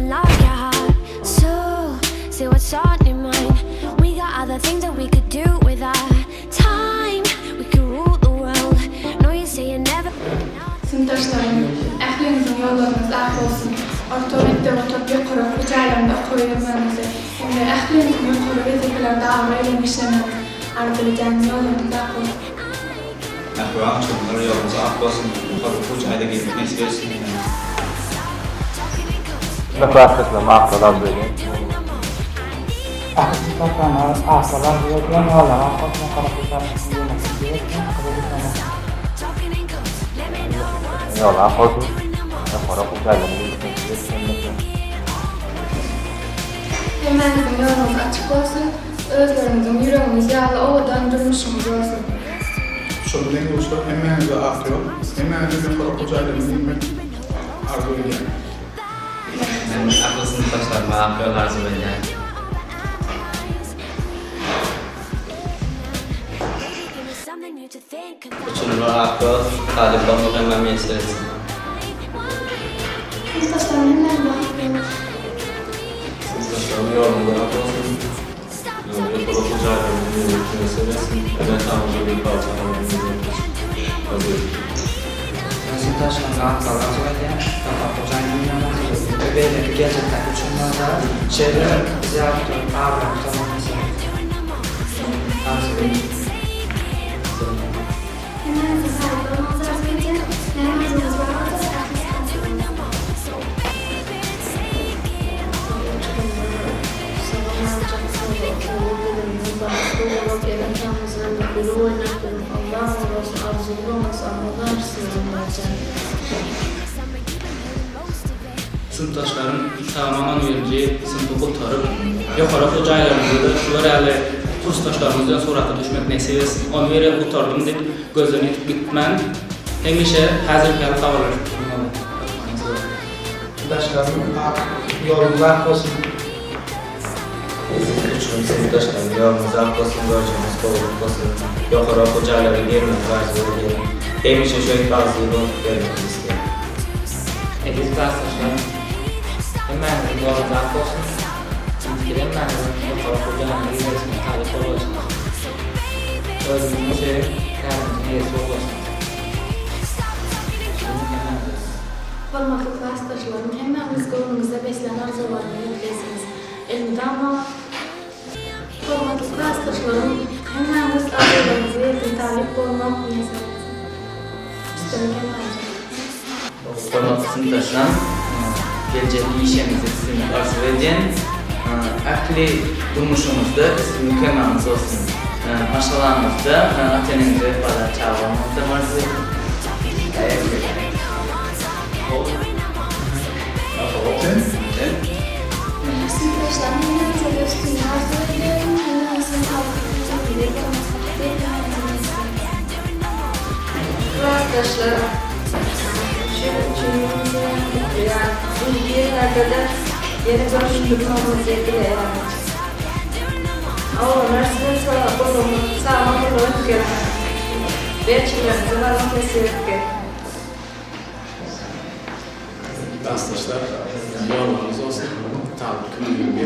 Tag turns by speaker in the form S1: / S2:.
S1: unlock your heart. So, say what's on your mind. We got other things that we could do with our time. We could rule the world. No, you say you never.
S2: Synpdaşlarym, ähliňiziň ýollaryňyz ak bolsun! Orta mekdebi gutaryp ýokary okuw jaýlarynda okabermegiňizi hem-de ähliňiziň ýokary wezipelerde abraý bilen işlemegiňizi arzuw edýän. Ýollaryňyz ak bolsun!
S3: Mähriban uçurymlar ýoluňyz ak bolsun! Ýokary okuw jaýda girmek nesip etsin hemmäňize!
S4: Hemme klasdaşlaryma ak ýol arzuw edýän.
S5: Ähli synpdaşlaryma ak ýol arzuw edýän, ýollary ak bolsun, ýokary okuw jaýyna girmek nesip etsin, hakyda düşmemek.
S4: Ýoly ak bolsun, ýokary okuw jaýlaryna girmek nesip etsin hemmesine.
S2: Hemmäňiziň ýoluňyz açyk bolsun, özleriňiziň ýüregiňiz ýaly owadan durmuşyňyz bolsun.
S6: Şol deň-duşlar hemmäňize ak ýol, hemmäňize ýokary okuw jaýlaryna girmek arzuw edýän.
S7: Men ähli synpdaşlaryma ak ýol arzuw edýän. Uçurymlar ak ýol, talyp bolmak hemmä miýesser etsin.
S2: Synpdaşlarym hemmäňize ak ýol.
S3: Synpdaşlarym ýoluňyz ak bolsun. Ýokary okuw jaýlaryna girmek miýesser etsin. Ene atamyza wepaly çagalarymyza arzuw edýän.
S5: Men synpdaşlaryma ak ýol arzuw edýän. Ýokary okuw jaýyna girmek arzuw edýän we beýleki geljekdäki uçurymlarda şeýle biz ýaly gutaryp abraý gutamak miýesser etsin. Arzuw edýän.
S2: Hemmäňiziň talyp bolmagyňyzy arzuw edýän. Näme arzuwyňyz bar bolsa ählisi arzuw bolsun.
S8: Uly bagtly bolup ene-atamyzdan gülüp oýnap gülüp Allah bolsun arzuwlaryňyz amala aşsyn Allajan.
S7: Synpdaşlarym sag-aman on birinji synpy gutaryp, ýokary okuw jaýlarymyzda-da şular ýaly kursdaşlarymyz bilen surata düşmek nesip etsin. On bir ýyl gutardym diýip gözden ýitip gitmän, hemişe häzirki ýaly habarlaşyp durmaly hökmany suratda.
S5: Synpdaşlarym ak ýoluňyz ak bolsun.
S7: Eziz uçurym synpdaşlarym ýoluňyz ak bolsun görjegiňiz gowulyk bolsun ýokary okuw jaýlara girmegiňizi arzuw edýärin hemişe şöýt bagtly bolup gezmegiňizi isleýän.
S5: Eziz klasdaşlarym hemmäňiziň ýoluňyz ak bolsun indiki hemmäňiziň ýokary okuw jaýyna girersiňiz talyp bolarsyňyz özüňizi söýüň käriňiziň eýesi bolarsyňyz üstünlik hemmäňize.
S8: Hormatly klasdaşlarym hemmäňiz göwnüňizde beslän arzuwlaryňyza ýetgensiňiz. Elmydama Hormatly klasdaşlarym hemmäňiz arzuwlaryňyza ýetin talyp bolmak miýesser etsin. Üstünlik hemmäňize.
S7: Hormatly synpdaşlarym, geljekki işiňizde üstünlik arzuw edýän. Ähli durmuşyňyzda üstünlik hemraňyz bolsun. Maşgalaňyzda ata-eneňize wepadar çaga bolmagyňyzam arzuw edýän.
S2: Synpdaşlarym hemmäňize üstünlik arzuw edýärin. Hemmäňiziň talyp bolmak bagty hemmäňize miýesser etsin.
S8: Klasdaşlar, şu üçüňizi gutlaýan. Indiki ýyllarda-da ýene görüşüp durmagymyzy dileýärin. Oglanlar siziň gullugyňyz sag gullugy ötgeriň. Berçilerimize barmak nesip etgin.
S9: Klasdaşlar ýoluňyz bolsun, talyp kimligimi.